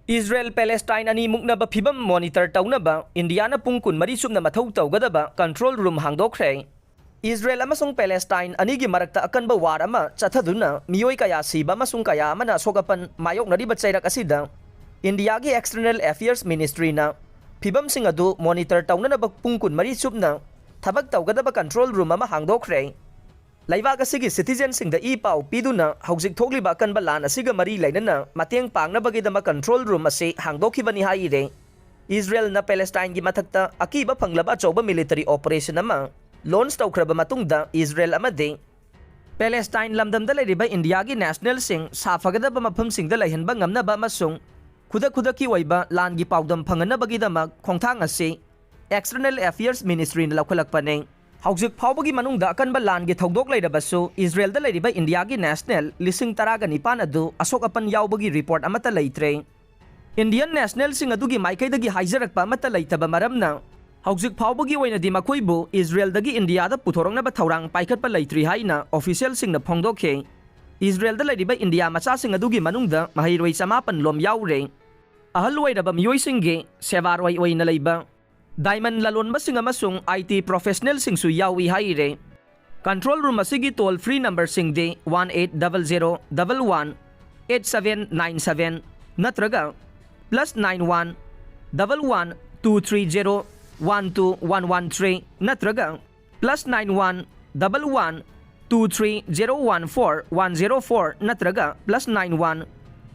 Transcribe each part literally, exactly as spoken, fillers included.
Israel ꯄꯦꯂꯦꯁꯇꯥꯏꯟ ꯑꯅꯤ ꯃꯨꯛꯅꯕ ꯐꯤꯕꯝ monitor ꯇꯧꯅꯕ ꯏꯟꯗꯤꯌꯥꯅ ꯄꯨꯡ ꯀꯨꯟꯃꯔꯤ ꯆꯨꯞꯅ ꯃꯊꯧ ꯇꯧꯒꯗꯕ ꯀꯟꯇ꯭ꯔꯣꯜ ꯔꯨꯝ ꯍꯥꯡꯗꯣꯛꯈ꯭ꯔꯦ꯫ ꯏꯖꯔꯦꯜ ꯑꯃꯁꯨꯡ ꯄꯦꯂꯦꯁꯇꯥꯏꯟ ꯑꯅꯤꯒꯤ ꯃꯔꯛꯇ ꯑꯀꯟꯕ ꯋꯥꯔ ꯑꯃ ꯆꯠꯊꯗꯨꯅ ꯃꯤꯑꯣꯏ ꯀꯌꯥ ꯁꯤꯕ ꯑꯃꯁꯨꯡ ꯀꯌꯥ ꯑꯃꯅ ꯑꯁꯣꯛ ꯑꯄꯟ ꯃꯥꯌꯣꯛꯅꯔꯤꯕ ꯆꯩꯔꯛ ꯑꯁꯤꯗ ꯏꯟꯗꯤꯌꯥꯒꯤ ꯑꯦꯛꯁꯇꯔꯅꯦꯜ ꯑꯦꯐꯤꯌꯔꯁ ꯃꯤꯅꯤꯁꯇ꯭ꯔꯤꯅ ꯐꯤꯕꯝꯁꯤꯡ ꯑꯗꯨ ꯃꯣꯅꯤꯇꯔ ꯇꯧꯅꯅꯕ ꯄꯨꯡ ꯀꯨꯟꯃꯔꯤ ꯆꯨꯞꯅ ꯊꯕꯛ ꯇꯧꯒꯗꯕ ꯀꯟꯇ꯭ꯔꯣꯜ ꯔꯨꯝ ꯑꯃ ꯍꯥꯡꯗꯣꯛꯈ꯭ꯔꯦ꯫ ꯂꯩꯕꯥꯛ ꯑꯁꯤꯒꯤ ꯁꯤꯇꯤꯖꯦꯟꯁꯤꯡꯗ ꯏ ꯄꯥꯎ ꯄꯤꯗꯨꯅ ꯍꯧꯖꯤꯛ ꯊꯣꯛꯂꯤꯕ ꯑꯀꯟꯕ ꯂꯥꯟ ꯑꯁꯤꯒ ꯃꯔꯤ ꯂꯩꯅꯅ ꯃꯇꯦꯡ ꯄꯥꯡꯅꯕꯒꯤꯗꯃꯛ ꯀꯟꯇ꯭ꯔꯣꯜ ꯔꯨꯝ ꯑꯁꯤ ꯍꯥꯡꯗꯣꯛꯈꯤꯕꯅꯤ ꯍꯥꯏꯔꯦ꯫ ꯏꯖꯔꯦꯜꯅ ꯄꯦꯂꯦꯁꯇꯥꯏꯟꯒꯤ ꯃꯊꯛꯇ ꯑꯀꯤꯕ ꯐꯪꯂꯕ ꯑꯆꯧꯕ ꯃꯤꯂꯤꯇꯔꯤ ꯑꯣꯄꯔꯦꯁꯟ ꯑꯃ ꯂꯣꯟꯆ ꯇꯧꯈ꯭ꯔꯕ ꯃꯇꯨꯡꯗ ꯏꯖꯔꯦꯜ ꯑꯃꯗꯤ ꯄꯦꯂꯦꯁꯇꯥꯏꯟ ꯂꯝꯗꯝꯗ ꯂꯩꯔꯤꯕ ꯏꯟꯗꯤꯌꯥꯒꯤ ꯅꯦꯁꯅꯦꯜꯁꯤꯡ ꯁꯥꯐꯒꯗꯕ ꯃꯐꯝꯁꯤꯡꯗ ꯂꯩꯍꯟꯕ ꯉꯝꯅꯕ ꯑꯃꯁꯨꯡ ꯈꯨꯗꯛ ꯈꯨꯗꯛꯀꯤ ꯑꯣꯏꯕ ꯂꯥꯟꯒꯤ ꯄꯥꯎꯗꯝ ꯐꯪꯍꯟꯅꯕꯒꯤꯗꯃꯛ ꯈꯣꯡꯊꯥꯡ ꯑꯁꯤ ꯑꯦꯛꯁꯇꯔꯅꯦꯜ ꯑꯦꯐꯤꯌꯔꯁ ꯃꯤꯅꯤꯁꯇ꯭ꯔꯤꯅ ꯂꯧꯈꯠꯂꯛꯄꯅꯤ꯫ ꯍꯧꯖꯤꯛ ꯐꯥꯎꯕꯒꯤ ꯃꯅꯨꯡꯗ ꯑꯀꯟꯕ ꯂꯥꯟꯒꯤ ꯊꯧꯗꯣꯛ ꯂꯩꯔꯕꯁꯨ ꯏꯖꯔꯦꯜꯗ ꯂꯩꯔꯤꯕ ꯏꯟꯗꯤꯌꯥꯒꯤ ꯅꯦꯁꯅꯦꯜ ꯂꯤꯁꯤꯡ ꯇꯔꯥꯒ ꯅꯤꯄꯥꯟ ꯑꯗꯨ ꯑꯁꯣꯛ ꯑꯄꯟ ꯌꯥꯎꯕꯒꯤ ꯔꯤꯄꯣꯔꯠ ꯑꯃꯠꯇ ꯂꯩꯇ꯭ꯔꯦ꯫ ꯏꯟꯗꯤꯌꯟ ꯅꯦꯁꯅꯦꯜꯁꯤꯡ ꯑꯗꯨꯒꯤ ꯃꯥꯏꯀꯩꯗꯒꯤ ꯍꯥꯏꯖꯔꯛꯄ ꯑꯃꯠꯇ ꯂꯩꯇꯕ ꯃꯔꯝꯅ ꯍꯧꯖꯤꯛ ꯐꯥꯎꯕꯒꯤ ꯑꯣꯏꯅꯗꯤ ꯃꯈꯣꯏꯕꯨ ꯏꯖꯔꯦꯜꯗꯒꯤ ꯏꯟꯗꯤꯌꯥꯗ ꯄꯨꯊꯣꯔꯛꯅꯕ ꯊꯧꯔꯥꯡ ꯄꯥꯏꯈꯠꯄ ꯂꯩꯇ꯭ꯔꯤ ꯍꯥꯏꯅ ꯑꯣꯐꯤꯁꯤꯌꯦꯜꯁꯤꯡꯅ ꯐꯣꯡꯗꯣꯛꯈꯤ꯫ ꯏꯖꯔꯦꯜꯗ ꯂꯩꯔꯤꯕ ꯏꯟꯗꯤꯌꯥ ꯃꯆꯥꯁꯤꯡ ꯑꯗꯨꯒꯤ ꯃꯅꯨꯡꯗ ꯃꯍꯩꯔꯣꯏ ꯆꯃꯥꯄꯟ ꯂꯣꯝ ꯌꯥꯎꯔꯦ꯫ ꯑꯍꯜ ꯑꯣꯏꯔꯕ ꯃꯤꯑꯣꯏꯁꯤꯡꯒꯤ ꯁꯦꯕꯥꯔꯣꯏ ꯑꯣꯏꯅ ꯂꯩꯕ ꯗꯥꯏꯃꯟ ꯂꯂꯣꯟꯕꯁꯤꯡ ꯑꯃꯁꯨꯡ ꯑꯥꯏ ꯇꯤ ꯄ꯭ꯔꯣꯐꯦꯁꯅꯦꯜꯁꯤꯡꯁꯨ ꯌꯥꯎꯏ ꯍꯥꯏꯔꯦ꯫ ꯀꯟꯇ꯭ꯔꯣꯜ ꯔꯨꯝ ꯑꯁꯤꯒꯤ ꯇꯣꯜ ꯐ꯭ꯔꯤ ꯅꯝꯕꯔꯁꯤꯡꯗꯤ one eight double zero double one eight seven nine seven ꯅꯠꯇ꯭ꯔꯒ plus nine one double one two three zero one two one one three ꯅꯠꯇ꯭ꯔꯒ plus nine one double one two three zero one four one zero four ꯅꯠꯇ꯭ꯔꯒ plus nine one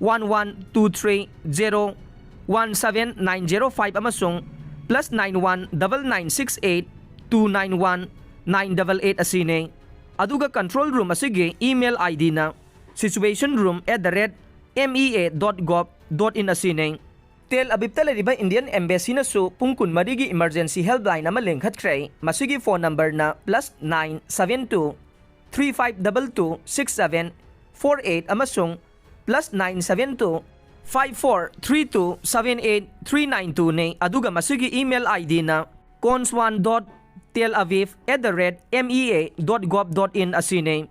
one one two three zero one seven nine zero five ꯑꯃꯁꯨꯡ plus nine one double nine six eight two nine one nine double eight ꯑꯁꯤꯅꯤ꯫ ꯑꯗꯨꯒ control room ꯑꯁꯤꯒꯤ email I ꯗꯤꯅ situation room at the rate M E A dot gov dot in ꯑꯁꯤꯅꯤ꯫ ꯇꯦꯜ ꯑꯕꯤꯕꯇ ꯂꯩꯔꯤꯕ Indian ꯑꯦꯝꯕꯦꯁꯤꯅꯁꯨ ꯄꯨꯡ ꯀꯨꯟꯃꯔꯤꯒꯤ emergency helpline ꯑꯃ ꯂꯤꯡꯈꯠꯈ꯭ꯔꯦ꯫ ꯃꯁꯤꯒꯤ phone ꯅꯝꯕꯔꯅ plus nine seven two three five double two six seven four eight ꯑꯃꯁꯨꯡ plus nine seven two five four three two seven eight three nine ꯇꯨꯅꯤ꯫ ꯑꯗꯨꯒ ꯃꯁꯤꯒꯤ ꯏꯃꯦꯜ ꯑꯥꯏ ꯗꯤꯅ conswan dot tel aviv at the rate M E A dot gov dot in ꯑꯁꯤꯅꯤ꯫